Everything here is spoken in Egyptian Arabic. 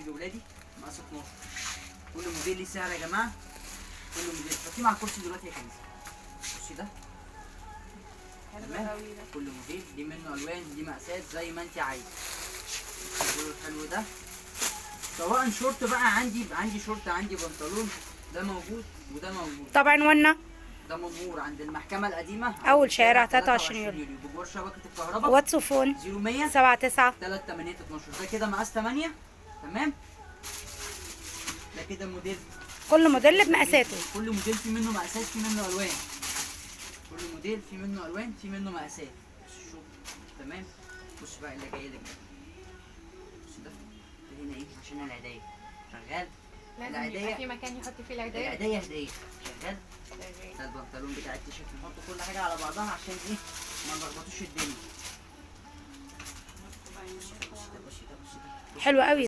ترنج ولادي مقاس 12. كل موديل ليه سعر يا جماعة، كل موديل. حطيه مع الكرسي دلوقتي يا كنزي. بصي ده حلو تمام. قوي ده. كل موديل ليه منه الوان، ليه مقاسات زي ما انت عايزه. البولو الحلو ده سواء شورت بقى، عندي شورت، عندي بنطلون، ده موجود وده موجود. طبعا عنواننا ده منور عند المحكمة القديمة، أول شارع 23 يوليو. بجوار شبكة الكهرباء. واتس phone 0100 7 9 3 8 12. ده كده مقاس 8. تمام. ده كده موديل. كل موديل بمقاساته. كل موديل في منه مقاسات، في منه الوان. كل موديل في منه الوان، في منه مقاسات. بص شوف. تمام. بص بقى اللي جاي لك ده. بص ده ده هنا ايه عشان العيديه شغال. لازم العيدية. يبقى في مكان يحط فيه العيدية. العيديه هديه شغال. شغال. ده البنطلون بتاع التيشيرت، نحط كل حاجة على بعضها عشان ايه ما نلخبطوش الدنيا. بص ده، بص ده، بص ده، بص ده. حلو قوي.